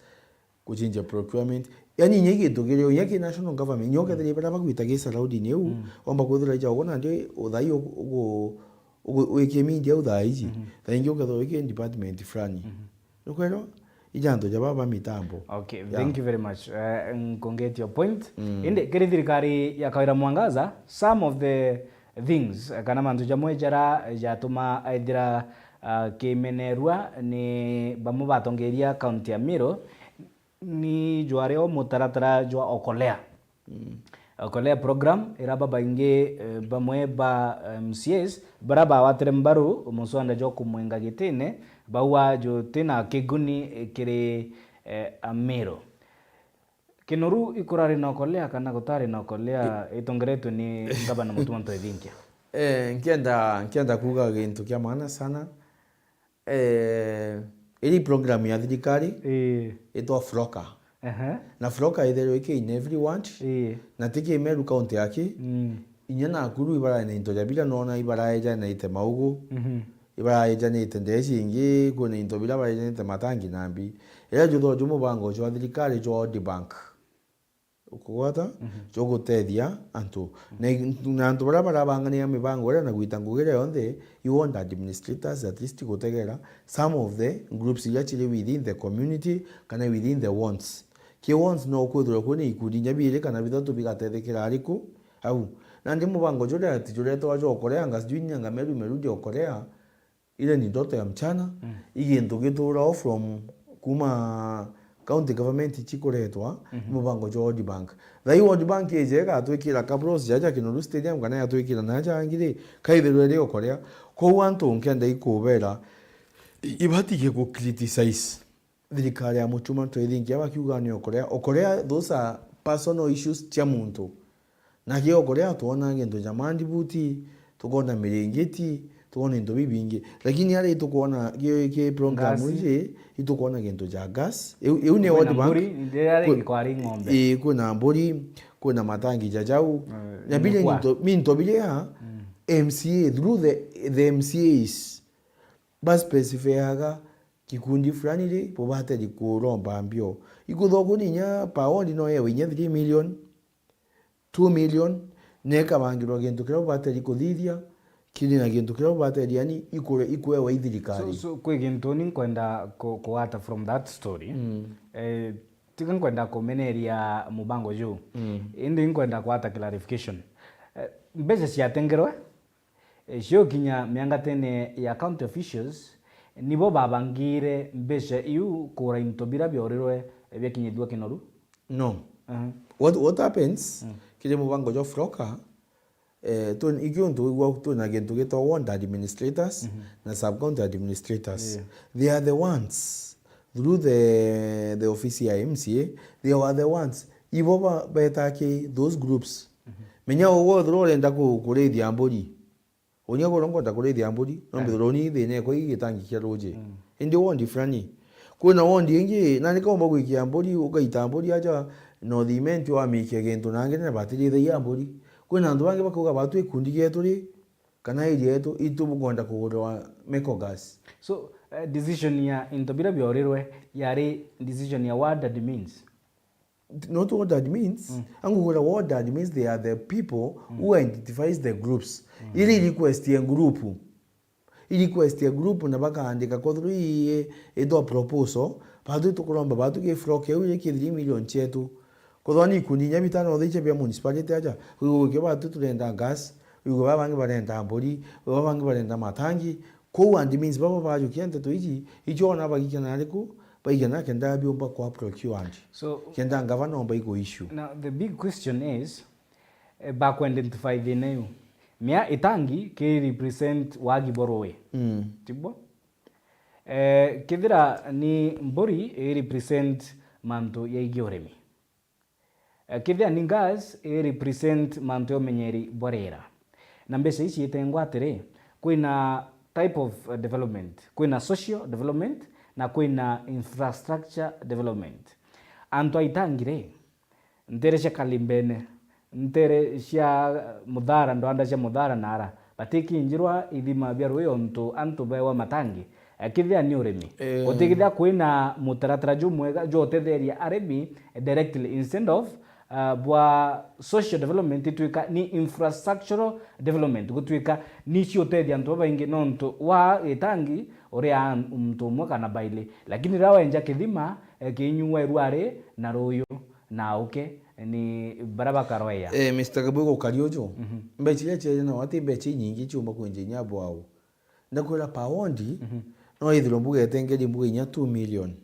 kuchinjia procurement. Yani inya gintu kirio, inya ki national government, inya ukethira ibara bagwita gi surrounding iu, omba kwithira ija ugu nandi uthai ugu, ugu, wiki media au thaa iji, thaa ingi ukethira wiki department fulani. Nukwirwa? Ija antu ja baba mitambo. Okay, yeah, thank you very much. Eh, nku get your point. Indi kiri thirikari ya Kawira Mwangaza, some of the things, eh, kana mantu jamwe jara jatuma aithira, ah, kimenerua ni bamwe batongeria kaunti ya Meru, ni jwari o mutaratara jwa Okolea. Okolea program ira babaingi, eh, bamwe ba M C As bara bawatire mbaru muswanda jwa kumwenga gitine, bauga jutina kiguni, eh, kiri, eh, Ameru. Kinoru ikurari na Okolea kana gutari na Okolea itongeretwe ni Gavana Mutuma M'Ethingia? Eh, nkienda, nkienda kuuga gintu kia maana sana. Eh, iri program ya thirikari, ii, itwa Floka. Ehe. Na Floka itherwe iki in every ward. Ii. Na ti ki Meru County aki. Mm. Inya Nakuru ibarae na into ja bira nona ibaraeja na ite maugu. Mhm. Ibaraeja na ite ndeci ingi, kwina into bira baraeja na ite matangi na mbi. Ira jutho ju mubango jwa thirikari jwa World Bank. Ukugwata, mhm, jogutethia antu. Na, na antu baria barabanganira mibango iria na gwita ngugi iria yonthe, i ward administrators at least gutegera some of the groups iria ciri within the community kana within the wards. Ki wards no kwithirwa kwina ikundi inya biiri kana bithatu bigatethekera ariku au. Nandi mubango juria ati juretwa jwa Okolea, anga sijui ni anga Meru, Meru jwa Okolea, ile ni ndoto ya mchana, mm, i gintu gituurao from kuma county government chikuretwa, mhm, mubango jwa World Bank. Thai World Bank ije igatwikira kabros jaja Kinoru Stadium kana yatwikira na jangiri, kaithirwe ri Okolea. Kou antu nkenda ikubera, i-, ibatige ku criticize thirikari ya Mutuma M'Ethingia bakiuga ni Okolea. Okolea, those are personal issues cia muntu. Na ki Okolea twona gintu ja mandibuti, tukona miringiti, tukona into bibingi. Lakini ari tukona ki, ki program, ngasi, iji, itukona gintu ja gas. Iu, iu ni World Bank. Mburi, ndi ari kwi-, kwari ng'ombe. Ii, kwina mburi, kwina matangi ja jau. Eh, na bile nyukwa. Minto, minto biria, mm, M C A through the, the M C As ba specifyaga gikundi fulani ri, bubateri kuromba mbio. Ikuthoku ni inya per ward no yewe inya three million, two million, na ikabangirwa gintu kiria bubateri kuthithia, kiri na gintu kiria bubateri, yani, ikure-, ikwewa i thirikari. So, so, kwi gintu ni nkwenda ku-, kugwata from that story. Mm. Eh, tiga nkwenda kumeneria mubango juu. Mm. Indi nkwenda kugwata clarification. Eh, mbeca ciatengerwe, eh, ciokinya miangatene ya county officials, nibo babangire mbeca iu kugura into bira biorirwe, eh, biakinyithua Kinoru? No. Aha. What, what happens, mm, kiri mubango jwa Floka, eh, tu-, ikio ntu igua twina gintu gitwa ward administrators, mhm, na sub county administrators. Yeah. They are the ones through the, the office ya M C A, they are the ones. Ibo ba-, beta ki those groups. Mhm. Menya ugwe uthirwa urenda ku-, kurithia mburi. Unya goro nkwenda kurithia mburi, no, eh, mbithirwa ni thina ekwa i gitangi kia ruji. Mm. Indi wondi fulani. Kwina wondi ingi, na ni kaumba gwikia mburi, ugaita mburi aja North Imenti wamikia gintu na ngene na batirithagia mburi. Kwina antu bangi bakuga batu ikundi gietu ri, kana area yetu, itu bukwenda kugurwa meco gas. So, eh, decision ya into bira biorirwe yari decision ya ward admins? Not ward admins. Mm. Angugura ward admins, they are the people, mm, who identifies the groups. Mm. Iri request ya group. I request ya group na bakaandika kwethirwa i, itwa proposal, batu tukuromba batu ki flock iu iri ki three million cietu. Kwethirwa ni ikundi inya bitano thiicha bia municipality aja, wigukio batu turenda gas, wigu baba bangi barenda mburi, baba bangi barenda matangi. Kou admins baba bajukia nteto iji, icio ona bagikena ariku, baigana kenda biumba kwa procure and. So, kenda ngavana omba igo issue. Now, the big question is, eh, bakwa identify thina iu. Mia itangi ki represent wagi bwa ruui. Mm. Tibwo? Eh, kethira ni mburi i represent mantu yaigi urimi. Eh, kethira ni gas, i represent mantu ya umenyeri bwa riera. Na mbeca ici itengwa atiri, kwina type of, eh, development, kwina social development, na kwina infrastructure development. Antu a itangi ri, ntere cia Kalimbene, ntere cia Muthara, ndwanda cia Muthara na ara, batikinjirwa ithima bia rui ontu antu bewa matangi. Eh, kithia ni urimi. Eh. Gutikithia kwina mutaratara jumwega jwa utetheria arimi directly instead of, uh, bwa social development itwika ni infrastructural development, gutwika ni ciutethia antu babaingi nontu wa gitangi uria muntu umwe kana baili. Lakini riria wenja kithima, eh, kinyuwa irwari na ruyu na uke ni bara bakarwea. Eh, Mister Kabwiko Kariuju, mhm, mbecha iria ciaja nao ati mbecha inyingi ciumba kwinja inya bwau. Ndakwira paundi, mhm, no ithirwe mbuga etengeri mbuga inya two million.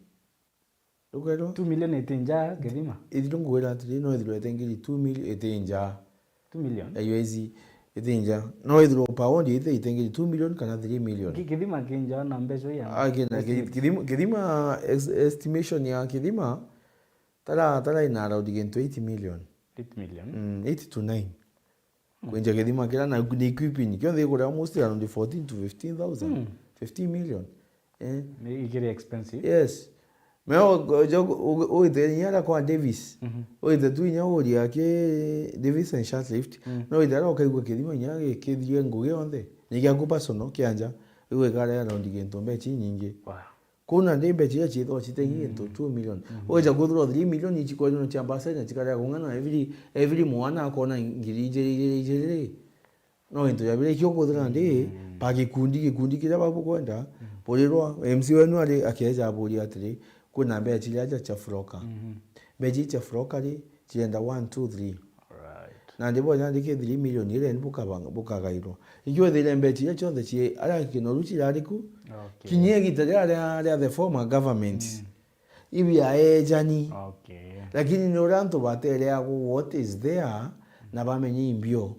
Ndukwerwa? Two million itinja kithima? Ithirwe ngwira atiri, no ithirwe etengeri two million itinja. Two million? Ayo izi itinja. No ithirwe paundi ithe itengeri two million kana three million. Ki-, kithima kinja na mbecha iya? Ah, kina, ki-, estimate? Kithima, kithima, ex-, estimation ya kithima, tara, tara ina around gintu eight million. Eight million? Mm, eight to nine. Mm. Kwenja kithima kira na, na equipping, kionthe ikuria almost around fourteen to fifteen thousand. Mm. Fifteen million. Eh. Ni ikiri expensive. Yes. Me o, o, jo, u-, uite inya aria kwa Davis. Mhm. Uite tu inya uria ki Davis and Short Lift. Mm. No uite aria ukaigua kithima inya gikithie ngugi yonthe. Ni giaku personal kianja. Igwe kare around gintu mbecha inyingi. Wow. Kuna ndi mbecha iria ciithagwa citegi gintu, mm, two million. Mhm. Ugeja kwithirwa three million ici kweri no cia bursary na cikarega kung'ana every, every mwana akona ngiri ijiri, ijiri, ijiri. No gintu ja bire kio kwithira ndi, mm, ba gikundi, gikundi kiria babukwenda, mm, burirwa, M C wenu ari akeja aburia atiri, kwina mbecha iria ja cia furoka. Mhm. Mbecha iria cia furoka ri, cirenda one, two, three. Alright. Na ndi bonya ndiki three million iria ni bukabanga-, bukagairwa. Ikio ethire mbecha iria cionthe cie, aria kinoru cirari ku. Okay. Kinya igita ria, ria, ria the former government. Mm. Ibi aejani. Okay. Lakini ni uria antu batereagwo what is there na bamenya imbio.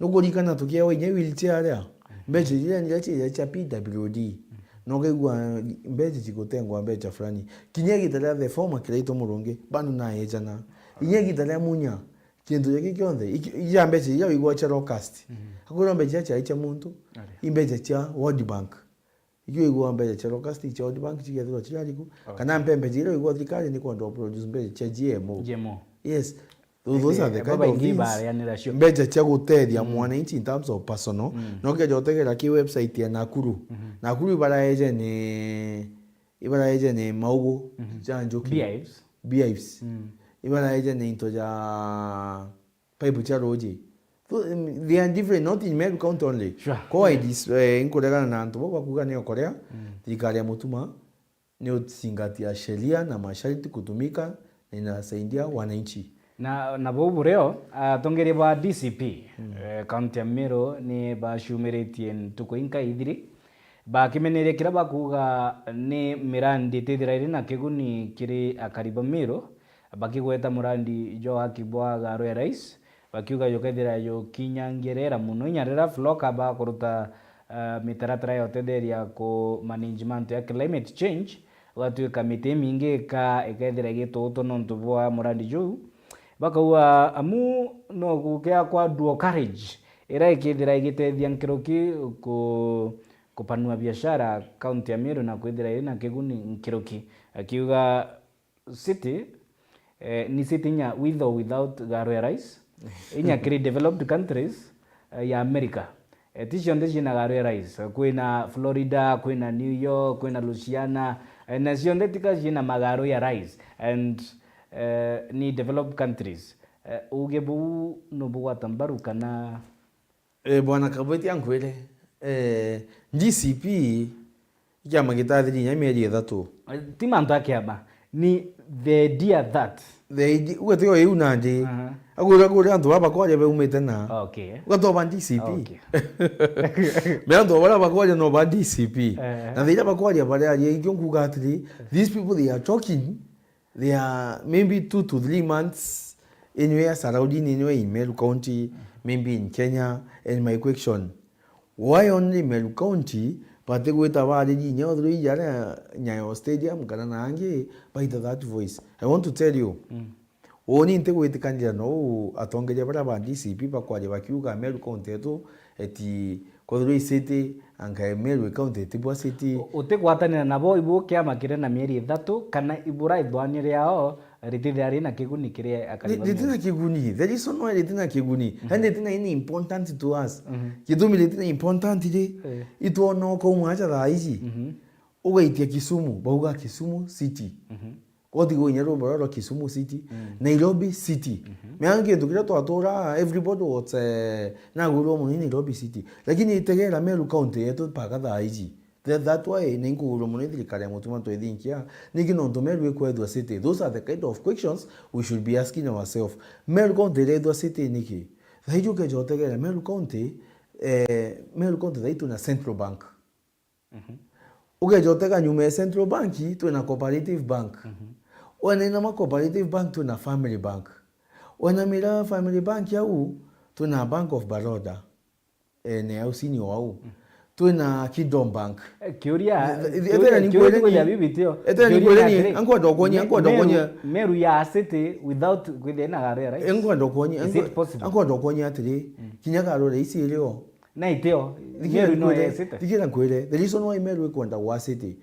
Nukurikana tukiewa inya wheelchair aria. Mbecha iria ni cia, cia P W D. Na ukaigua mbecha cigutengwa mbecha fulani. Kinya igita ria the former Kiraitu Murungi, bado naejana. Inya igita ria Munya, kintu giki kionthe, iki-, ija mbecha iria wigua cia locust. Mhm. Akwirwa mbecha iria ciai cia muntu, aria, i mbecha cia World Bank. Icio igua mbecha cia locust, cia World Bank, cigethirwa cirariku. Okay. Kana mpe mbecha iria wigua thirikari ni kwenda produce mbecha cia G M O. G M O. Yes. Tho-, those are the, eh, kind of things. Babaingi bareanira cio. Mbecha cia gutethia, mm, mwananchi in terms of personal. Mm. No keja utegera ki website ya Nakuru. Mhm. Nakuru ibaraeje ni, ibaraeje ni maugu, mhm, ja njuki. Beehives. Beehives. Mm. Ibaraeje ni into ja pipe cia ruji. So, um, they are different, not in Meru County only. Sure. Kwa, mm, dis-, eh, inkuregana na antu bau bakuga ni okorea, mm, thirikari ya Mutuma ni uzingatia sheria na masharti kutumika na inasaidia wananchi. Na, na bau burio, atongeria ba D C P, mm, eh, kaunti ya Meru ni bacumiritie ntuku inka ithiri, bakimeneria kiria bakuga ni mirandi itithira iri na kiguni kiri akari ba Meru, bakigweta murandi jwa haki bwa Garu ya Rais, bakiuga jukethira jukinyangirira muno inya riria floka bakuruta, eh, mitaratara ya utetheria ku management ya climate change, gwatuika miti imingi ika-, ikethira igitutwa nontu bwa murandi juu. Bakauga amu no gukia kwa dual carriage, iria ikithira igitethia nkiruki ku-, kupanua biashara kaunti ya Meru na kwithira iri na kiguni nkiruki. Akiuga city, eh, ni city inya with or without Garu ya Rais, inya kiri developed countries, eh, ya America. Eh, ti cionthe ciina Garu ya Rais. Kwina Florida, kwina New York, kwina Louisiana, eh, na cionthe tika ciina magaru ya rais. And, eh, ni developed countries. Eh, uge buu nubugwata mbaru kana? Eh, Bwana Kabweti ankwire, eh, D C P i kiama gitathiri inya mieri ithatu. Eh, ti mantu a kiama, ni the idea that. The idea, ugwe tiyo iu nandi. Aha. Agwira, agwira antu baba bakwaria baumite na. Okay. Ugatoba D C P. Okay. Me antu baria bakwaria no ba D C P. Eh. Na thira bakwaria baria aria ingio nkuga atiri, these people they are talking, they are maybe two to three months anywhere surrounding anywhere in Meru County, maybe in Kenya, and my question, why only Meru County, batigwita bariri inya othirwa ijaria Nyayo Stadium kana na angi, baita that voice? I want to tell you, mm, uni ntigwitikanira no atongeria baria ba D C P bakwaria bakiuga Meru County yetu eti kwethirwa i city, anga Meru i county itibwa city. U-, utigwatanira nabo ibu kiama kiria na mieri ithatu, kana ibura ithwani riao, Ritithia rina kiguni kiri akari ba mieri. Ritina kiguni. The reason why ritina kiguni. And ritina ini important to us. Gitumi ritina important ri. Itwona ukauma acha thaa ici. Ugaitia Kisumu, bauga Kisumu City. Kothi gwinya rumba rwa Kisumu City, Nairobi City. Meaga kintu kiria twatura, everybody was, eh, nagwirwa muno ni Nairobi City. Lakini itegera Meru County yetu mpaka thaa ici. That, that why ni nkugurwa muno ni thirikari ya Mutuma Ntwethinkia, niki nontu Meru ikwethwa city. Those are the kind of questions we should be asking ourselves. Meru County irethwa city niki? Thaa iji ukeja utegera Meru County, eh, Meru County thaa iji twina Central Bank. Ukeja utega nyuma ya Central Bank, twina Cooperative Bank. Wena ina ma Cooperative Bank, twina Family Bank. Wena mira Family Bank au, twina Bank of Baroda. Eh, ne au sini wau. Twina Kingdom Bank. Eh, kiuria, Th- th- kiuria, etera ni kiuria kwere ni- kwithia bibitio. Etera ni Kiuria kwere ni ni, atiri, ankwenda ukonya, me- ankwenda Meru, ukonya. Meru ya city without kwithia na gari ya rais. Ankwenda ukonya, Is it ankwenda- possible? Ankwenda ukonya atiri, kinya gari ya rais irio. Na itio, Meru no ya city. Thikira nkwire, the reason why Meru ikwenda gwa city.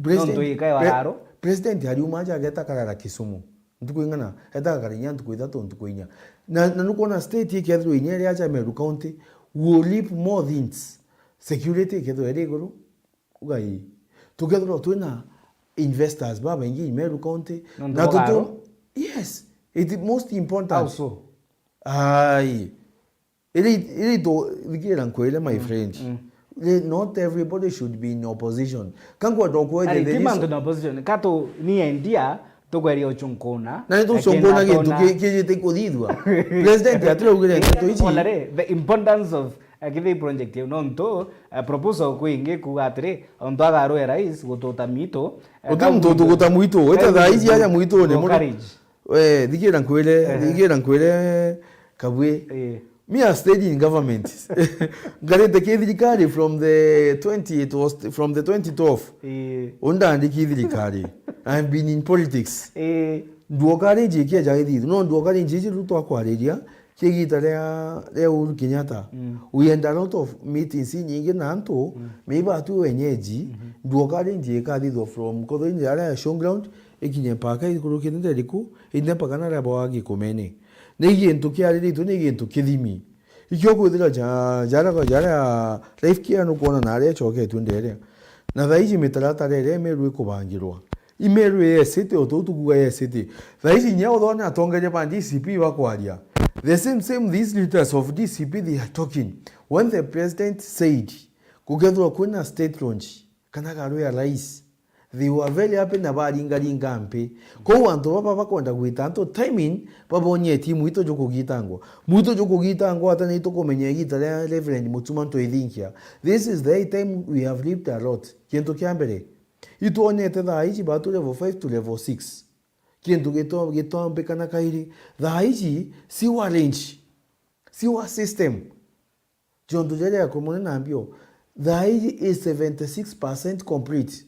President- Nontu ikae pre- wararo. President ariuma aja ageta karara Kisumu. Ntuku ing'ana, eta gakara inya ntuku ithatu, ntuku inya. Na, na nukwona state ikethirwa inya iri aja Meru County, will leap more things. Security ikethirwa iri iguru. Ugai. Tukethirwa twina investors babaingi in Meru County. Nontu Na bwa tutu- garo? Yes. It is most important. How so? Ai. Iri, iri to, thikira nkwire, my friend. Ri-, not everybody should be in opposition. Ka nkwenda ukwethia Ari, the ti reason- mantu na opposition. Ka tu, ni endia, tukweria uchunkuna. Na ni tuchunkuna gintu ki-, kijite kuthithua. President atiraugire ndeto ici. Ona ri, the importance of, eh, kithi project iu. Nontu, eh, proposal kwingi kuuga atiri, ontu agarwe rais gututa mitu, eh, Uti muntu utuguta mwitu. Wita thaa ici aja mwitu ni muno. Encourage. Eh, thikira nkwire, Ehe. Thikira nkwire, Kabwe. Eh. Me, I stayed in government. Ngarite ki thirikari from the twenty, it was from the twenty twelve. Eh. Undandiki thirikari. I've been in politics. Eh. Nduoka ringi ikia ja githithi. No nduoka ringi ici riu twakwariria, kia igita ria, ria Uhuru Kenyatta. Mm. We had a lot of meetings inyingi na antu, mm, maybe atu wenyeji, mm-hmm, nduoka ringi ikathithwa from kothoini aria ya showground, ikinye mpaka ikurukite nderiku, inde mpaka naria bwa Gikumene. Ni gintu kiariritwe, ni gintu kithimi. Ikio kwithira ja-, jaria, jaria life kia nukwona naria icoketue nderia. Na thaa iji mitaratara iria imeru ikubangirwa. Imeru yesite, o tou tukuga yesite. Thaa iji inya uthone atongeria ba D C P bakwaria. The same, same, these leaders of D C P, they are talking. When the president said, kugethirwa kwina state launch, kana garu ya rais, they were very happy na baringaringa mpi. Kou antu baba bakwenda gwita antu timing, babonyeti mwito jukugitangwa. Mwito jukugitangwa ata ni tukumenya igita ria Reverend Mutuma Ntwethinkia. This is the time we have lived a lot. Kintu kia mbere, itwonete thaa iji batu level five to level six. Kintu gito-, gitombikana kairi. Thaa iji, sewer range, sewer system. Jontu jaria akomone nambio, thaa iji is seventy-six percent complete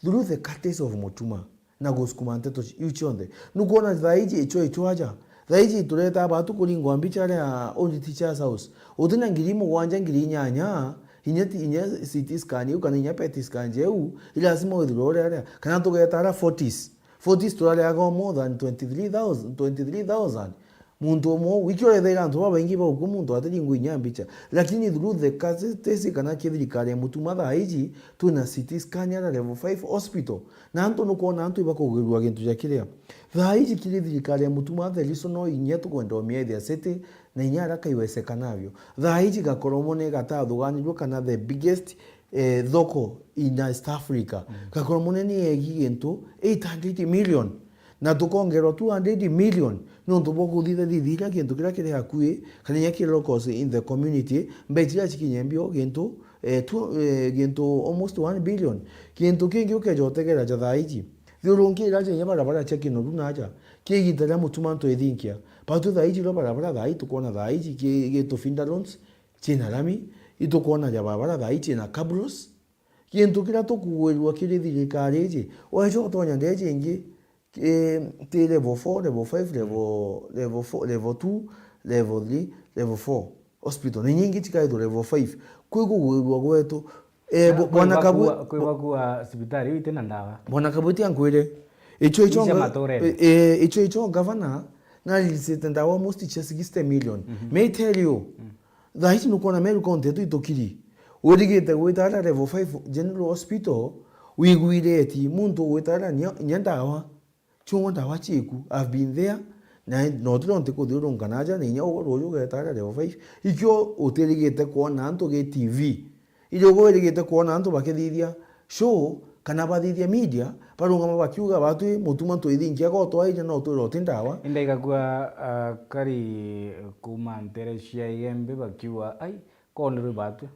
through the courtesy of Mutuma na gusukuma nteto iu cionthe. Nukwona thaa iji ichwa ichwa aja. Thaa iji tureta batu kuringwa mbicha aria Old Teachers House. Utina ngiri mugwanja, ngiri inyanya, inya ti, inya C T scan iu kana inya PET scan jeu, i lazima withirwe uri aria. Kana tugeta aria forties. Forties turariaga more than twenty-three thousand, twenty-three thousand. Muntu umwe uu, ikio urethaira antu babaingi bauku muntu atiringwa inya mbicha. Lakini through the courtesy kana ki thirikari ya Mutuma thaa iji, twina C T scan aria level five hospital. Na antu nukwona antu ibakugirua gintu ja kiria. Thaa iji kiri thirikari ya Mutuma, the reason no inya tukwenda umiethia city, na inya aria kaiwesekanavyo. Thaa iji Gakoromone gatathuganirwe kana the biggest eh, thoko in East Africa. Mm. Gakoromone ni yegi gintu eight hundred million. Na tukongerwa two hundred million nontu bwa kuthitha thithiria gintu kiria kiri hakui, kana inya kiri locals in the community, mbecha iria cikinye mbio gintu, eh, two, eh, gintu almost one billion. Gintu kingi ukeja utegera ja thaa iji. Thiurunki iraja inya barabara cia Kinoru naja. Ki igita ria Mutuma Ntwethinkia. Batu thaa iji ro barabara thaa iji tukwona thaa iji ki, ki tufinda loans. Ciina rami, itukwona ja barabara thaa ii ciina cabros. Gintu kiria tukugwirua kiri thirikari iji, weja utonya ndeji ingi, eh, ti level four, level five, level, level four, level two, level three, level four hospital. Ni nyingi cikaithwa level five. Kwi kugwirua gwetu. Eh, bo-, bwana Kabwe-, kwi bakua cibitari iu itina ndawa. Bwana Kabwe, tia nkwire, Icio icio Icia nga- maturene. eh, eh, icio icio gavana na releasite ndawa almost cia sixty million. May I tell you, thaa ici nukwona Meru County yetu itukiri. Wirigite gwita ara level five General Hospital, wiguire eti muntu gwita ara nya nya ndawa. Chungwa ndawa chiku. I've been there. Na no tiro ntikuthiurunka naja na inya ugoro uju ugeta ara level five. Ikio utirigite kwona antu gi T V. Irio ugwirigite kwona antu bakithithia show kana bathithia media, barungama bakiuga batwi mutuma ntwithingia gotwaire no twira uti ndawa. Indaigagua akari kuma ntere cia Igembe bakiuga, "Ai, kondirwe batwi."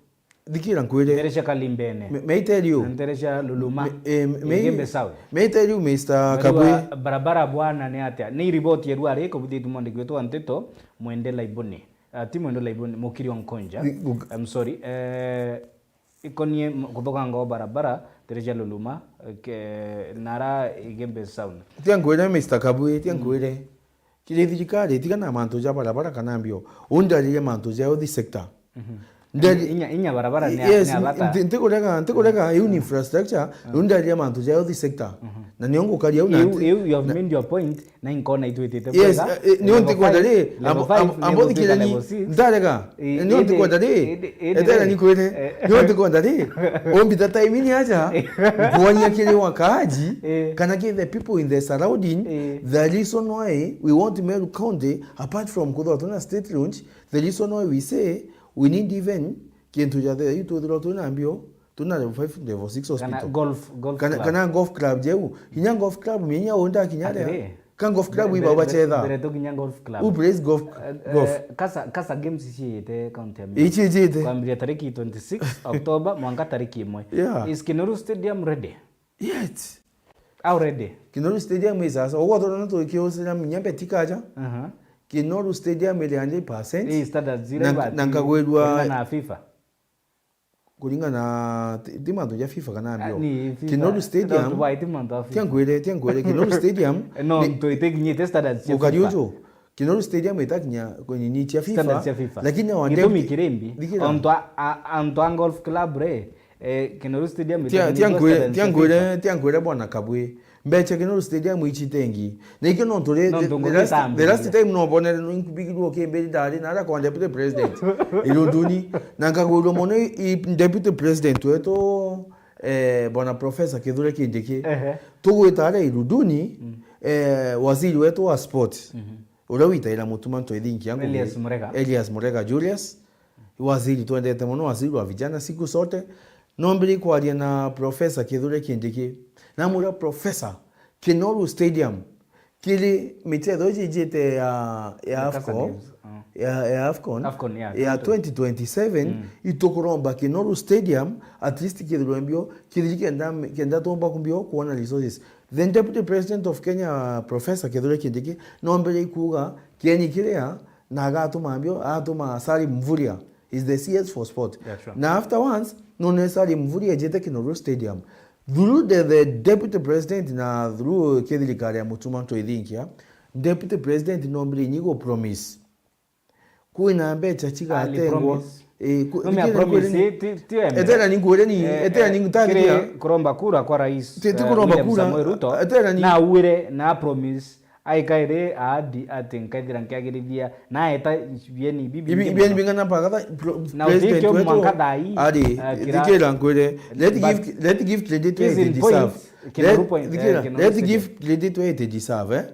Thikira nkwire. Ntere cia Kalimbene. Me- May I tell you? Na ntere cia Luluma. Me- eh, may- Igembe South. May I tell you, Mister Kabwe? Barabara bwana ni atia? Ni riboti ya rua riko buthitu mwandiki wetu wa nteto, Mwende Laibuni. Ah, ti Mwende Laibuni, Mukiri wa Nkonja. Ni- gu- I'm sorry. Eh, ikonie m- kuthukanga o barabara, ntere cia Luluma, ke- nara Igembe South. Tia nkwire, Mister Kabwe, tia nkwire. Kiri thirikari, tiga na mantu ja barabara kana mbio. Undaririe mantu ja health sector. Ndari- Inya, inya barabara ni a- yes, ni a bata. Nti- ntikurega, ntikurega, iu ni infrastructure, undaririe mantu ja health sector. Na nio ngukaria au na Iu, nti- iu, you have made your point, na inkona itwitite yes, bwega. Eh, eh, nio Level ntikwenda five, ri, level ambo- five, ambo- ni ambo gutwika thikira ni- level six. Ndarega. Eh, Nio indi- ntikwenda ri, indi- indi- etera ni kwire. Eh. Nio ntikwenda ri, ombita time ni aja, nkuonia kiri wakaaji, Eh. kana ki the people in the surrounding, Eh. the reason why we want Meru County, apart from kuthirwa twina state launch, the reason why we say we need even kintu ja the, twithirwa twina mbio, twina level five, level six hospital. Kana golf, golf kana, club. Kana golf club jeu. Hinya golf club, minya onda kinya ria. Atiri. Ka golf club iba bachetha. Mbere tukinya golf club. Who plays golf? Eh, golf? Eh, kasa, kasa games ciite county ya Meru. Ici ijite. Kwambiria tariki twenty-six October mwanka tariki imwe. Yeah. Is Kinoru Stadium ready? Yet. How ready? Kinoru Stadium is asa. Ogo tona tu kiosira minya beti kaja. Aha. Kinoru Stadium ile hundred percent. Ii standards zile na, na nkagwirua na FIFA. Kuringana ti, ti mantu ja FIFA kana mbio. Ni FIFA. Kinoru Stadium. Tia nkwire, tia nkwire. Kinoru Stadium. No, ni- ntu itikinyite standards cia FIFA. Ukari uju. Kinoru Stadium itakinya nini cia FIFA. Standards cia FIFA. Lakini our gitumi deputy- kirimbi. Thikira. Ontu a, a, antu a golf club re, eh, Kinoru Stadium itakinya standards cia FIFA. Tia nkwire, tia nkwire bwana Kabwe. Mbecha Kinoru Stadium ichitengi. Na ikio no turi the, the last, the last time no bonere no inkubigirwo kimbiri ndari na ara kwa deputy president. Irunduni. Na nkagurwo mono i deputy president wetu, eh, bwana Professor Kithure Kindiki. Ehe. Tugwita ara Irunduni, eh, waziri wetu wa sport. Uria witaira mutuma ntwithinkia ngugi. Elias Murega. Elias Murega Julius. Waziri twendete mono, waziri wa vijana siku zote. Nombire kwaria na Professor Kithure Kindiki. Namwira, "Professor, Kinoru Stadium kiri michetho iji ijite ya, ya AFCON, ya, ya AFCON, ya twenty twenty-seven, itukuromba Kinoru Stadium, at least kithirwe mbio, kithiri kenda, kenda tumba kumbio kuona resources." The Deputy President of Kenya, Professor Kithure Kindiki, nombire kuuga kieni kiria na agatuma mbio, agatuma Salim Mvurya, is the C S for sport. Yeah, sure. Na after once, none Salim Mvurya ejete Kinoru Stadium. Through the, the Deputy President na through kithirikari ya mutuma ntwithinkia, Deputy President nombire inyi go promise. Kwina mbecha cigatengwa. Etera ni nkwire ni, etera ni ngutathithia. Kuromba kura kwa rais, ti kuromba kura. Etera ni. Na wire na promise. Aikaire aadi ati nkaithira nkiagirithia na eta bieni bibi bieni bingana mpaka na utikio mwanka thai ari. Thikira nkwire, let give, let give credit where it deserve. Let give credit where it deserve, eh.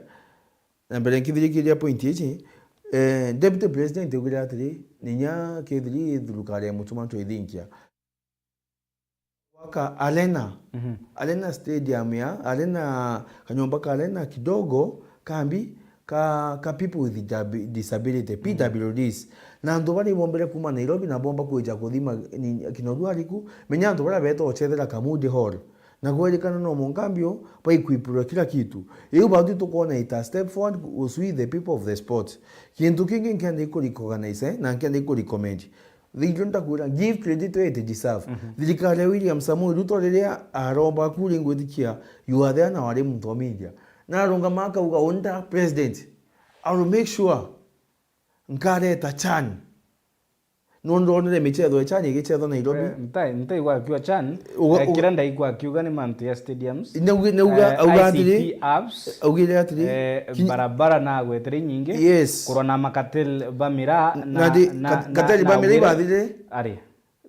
Na mbere nkithirikiria point ici, eh, Deputy President augire atiri, ninya kethiri thirikari ya mutuma ntwithinkia. Waka arena, arena stadium ya, arena, kanyomba ka arena kidogo, kambi, ka, ka people with disability, P W Ds. Na antu baria ibombere kuma Nairobi na bomba kwija kuthima Kinoru ariku, menya antu baria beta ochethera Kamudi Hall. Na kwerikana no mwanka mbio baequipirwe kila kitu. Iu batu tukwona it a step forward to we the people of the sport. Kintu kingi nkienda iku recognize, eh, na nkienda iku recommend. Thigio ndakwira, give credit where it deserve. Thirikari ya William Samoei Ruto riria aromba kuri ngwitikia, you are there na wari muntu wa media. Na arungama akauga, "Unda president, I will make sure nkareta CHAN." Nondu onere michetho ya Chan igichetho Nairobi. Eh, nta-, ntaigua akiuga Chan. Uga-, eh, uga- kira ndaigua akiuga ni mantu ya stadiums. Nauga, nauga, eh, auga atiri, I C T apps, augire atiri, eh, kinyi- barabara na agwetere nyingi. Yes. Kurwa na makatel ba miraa na, na, na, na, kateli na ba miraa augire ibathire. Ari.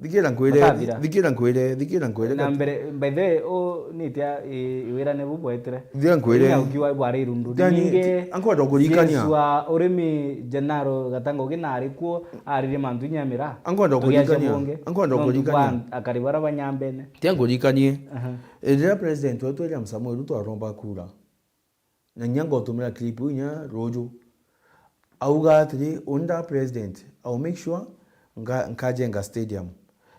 Thikira nkwire, Batathira. Thikira nkwire, thikira nkwire. Na mbere, by the way, u nitia i-, iwirane bu bwetire? Thikira nkwire. Inya ukiwa bwari irundu. Yani, ningi, ankwenda kurikania. Wa urimi Gennaro Gatangogi na ari kuo, aririe mantu inya mira. Ankwenda kurikania. Ankwenda kurikania. Akari bara banyambene. Tia nkurikanie. Aha. Riria president wetu William Samoei Ruto aromba kura, na inya ngotumira clip iu inya ruju. Auga atiri, "Uni nda president, I will make sure nka-, nkajenga stadium."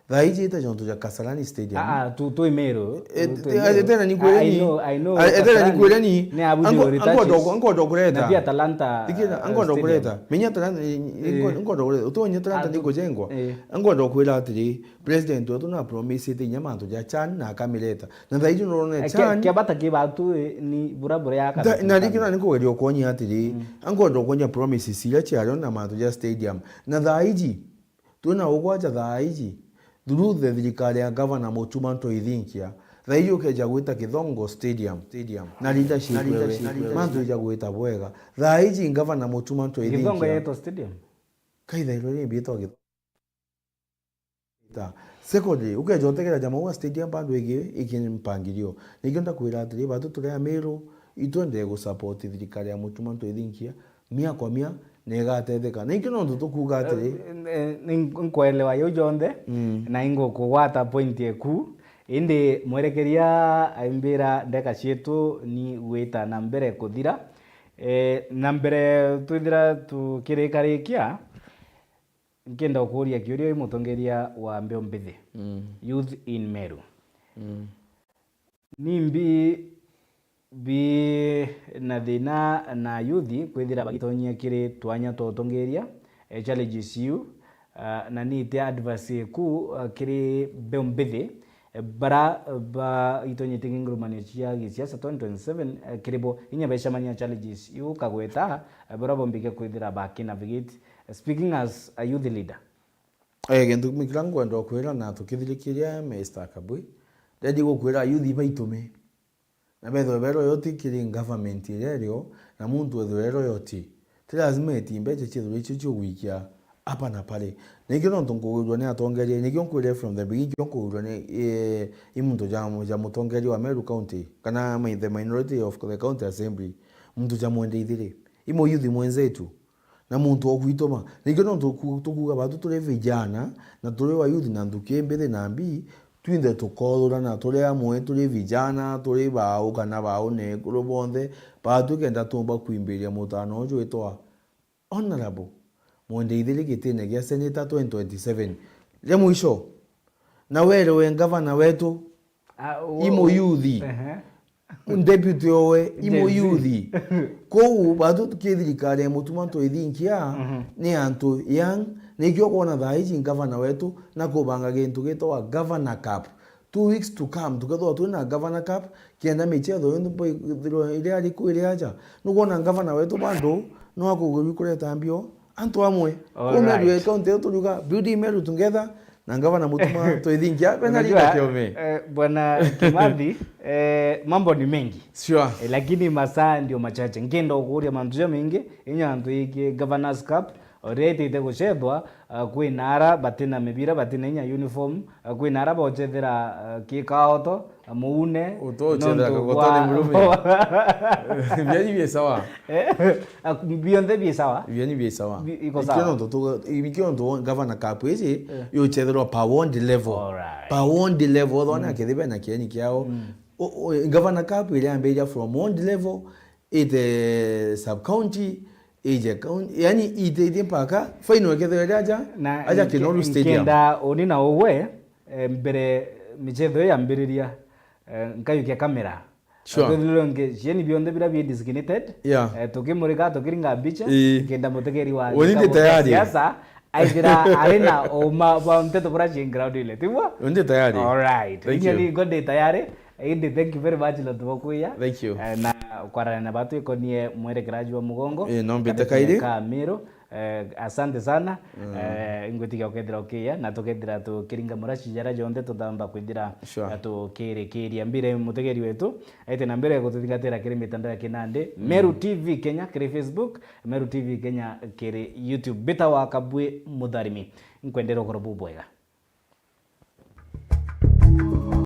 Thaa iji ita jontu ja Kasarani Stadium. Ah, ah, tu-, twi Meru. Eh, tu-, twi eh, Meru. Etena ni kwireni. I know, I know. Ah, etena ni Kasarani. Ni abu anko-, the anko retouches. Anko-, anko kureta. Na pia Talanta, thikira, eh, anko kureta. Menya Talanta, eh, eh, anko-, anko kureta. Utonye Talanta ni kujengwa. Eh. Anko kwira atiri, president wetu na promisete inya mantu ja Chan na akamireta. Na thaa iji nurona, eh, kia, Chan kia bata ki batu, eh, ni bura bura ya. Tha-, na riki na nikugeria ukonya atiri, mm, ankwenda ukonya promises iria ciario na mantu ja stadium. Na thaa iji, twina ugwanja thaa iji, through the thirikari ya Governor Mutuma Ntoithinkia, thaa iji ukeja gwita Kithongo Stadium, stadium. Na leadership, na leadership wewe, mantu ija gwita bwega. Thaa iji Governor Mutuma Ntoithinkia. Kithongo yeto stadium? Kaithairwe ni mbitwa Kithongo. Ta, secondly, ukeja utegera ja Maua Stadium bado igi, iki mpangilio. Nikio ndakwira atiri, batu turi Amiru, itwendee gusupport thirikari ya Mutuma Ntoithinkia, mia kwa mia, na igatetheka. Nikio nontu tukuuga atiri. Eh, eh, ni nkwelewa yau jonthe, mm, na ingukugwata point eku, indi mwerekeria aimbira ndeka cietu ni gwita na mbere kuthira. Eh, na mbere twithira tukirikarikia, Nkienda gukuuria kiuria wi mutongeria wa mbeu mbithi, mm, youth in Meru. Mm. Nimbi bi na thina na youth kwithira bagitonyia kiri twanya twa utongeria, eh, challenges iu, ah, na nitia advice eku, ah, kiri mbeu mbithi, eh, bara, eh, baitonyete ki ngurumanio cia gisiasa twenty twenty-seven, eh, kiri bo inya becemania challenges iu ukagweta, eh, bara bombike kwithira baki navigate. Speaking as a youth leader. Eh, gintu kimwe kiria nkwenda ukwira na tukithirikiria Mister Kabui, ndendi gukwira ayuthi baitume. Na bethwe bero yoti kiri government iria irio, na muntu ethwe ero yoti. Ti lazima eti mbecha ciethwe icio ciugwikia apa na pale. Nikio nontu nkugwirwa ni atongeria, nikio nkwire from the beginning, nikio nkugwirwa ni, eh, i muntu ja, ja mutongeria wa Meru County, kana mi-, the minority of the county assembly, muntu ja Mwende Ithiri. I muyuthi mwenzetu. Na muntu o gwituma. Nikio nontu ku-, tukuuga batu turi vijana, na turi wa youth na nthuki mbithi na mbii, twinthe tukothurana turi amwe, turi vijana, turi bau kana bau na ekuru bonthe, batu kenda tumba kwimbiria mutano uju witwa Honorable Mwende Ithiri gitine gia Senator twenty twenty-seven. Ria mwisho, na werewe ngavana wetu, Ah, u-, i muyuthi. Ehe. Deputy owe, i Gen Z. Muyuthi. Kou batu ki thirikari ya Mutuma Ntoithinkia, mhm, ni antu young, nikio kwona thaa iji ngavana wetu na kubanga gintu gitagwa Governor Cup. Two weeks to come, tukethirwa twina Governor Cup, kenda michetho yonthe mbo ithirwa iria ari ku iria aja. Nukwona ngavana wetu bado no akugurwi kureta mbio antu amwe. All right. Ku Meru county yetu turiuga, building Meru together, na ngavana Mutuma Ntoithinkia, bena Unajua, leader kiume. Eh, Bwana Kimathi, eh, mambo ni mengi. Sure. Eh, lakini masaa ndio machache. Nkienda kukuria mantu ja mengi, inya antu iki Governors Cup, already ite gucethwa, ah, kwina ara batina mibira, batina inya uniform, ah, kwina ara bocethera, ah, kikaoto, ah, muune, utochethera nontu kagotone bwa murume. Biani bi sawa. Eh, ah, bionthe bi sawa. Biani bi sawa. Bi-, iko sawa. Ikio nontu tu-, ikio nontu Governor Cup iji, eh, yuchetherwa per ward level. Alright. Per ward level, thona, mm, kethibe na kieni kiao. Mm. O, o, Governor Cup iria yambiria from ward level, ite sub county, ije county, yani ite, ite mpaka final ikethirwa iri aja, na aja nki-, Kinoru Stadium. Nkenda uni na ugwe, eh, mbere michetho iyo yambiriria, eh, nkayukia kamera. Sure. Twithirwe nge-, cieni bionthe biria bi designated, yeah, eh, tukimurika, tukiringa mbicha, ii, nkenda mutegeri wa uni ndi tayari. Siasa, aithira ari na uma bwa nteto bura ci ground ile, tiguo? Uni ndi tayari. Alright. Thank you. Inya ni ngo ndi tayari. Indi, thank you very much, Lord Bokuya. Thank you. Eh, na kwarana na batu ikonie mwerekera jwa mugongo. Eh, no mbite kairi. Ka Miru. Eh, asante sana. Mm. Eh, ingwitikia ukethira ukiya na tukethira tukiringa muraci jara jonthe tuthamba kwithira Sure. tukirikiria mbire mutegeri wetu aite na mbere gututhingatira kiri mitandao ya kinandi, Meru T V Kenya kiri Facebook, Meru T V Kenya kiri YouTube. Mbita wa Kabwi Mutharimi, nkwendera ukoro bubwega.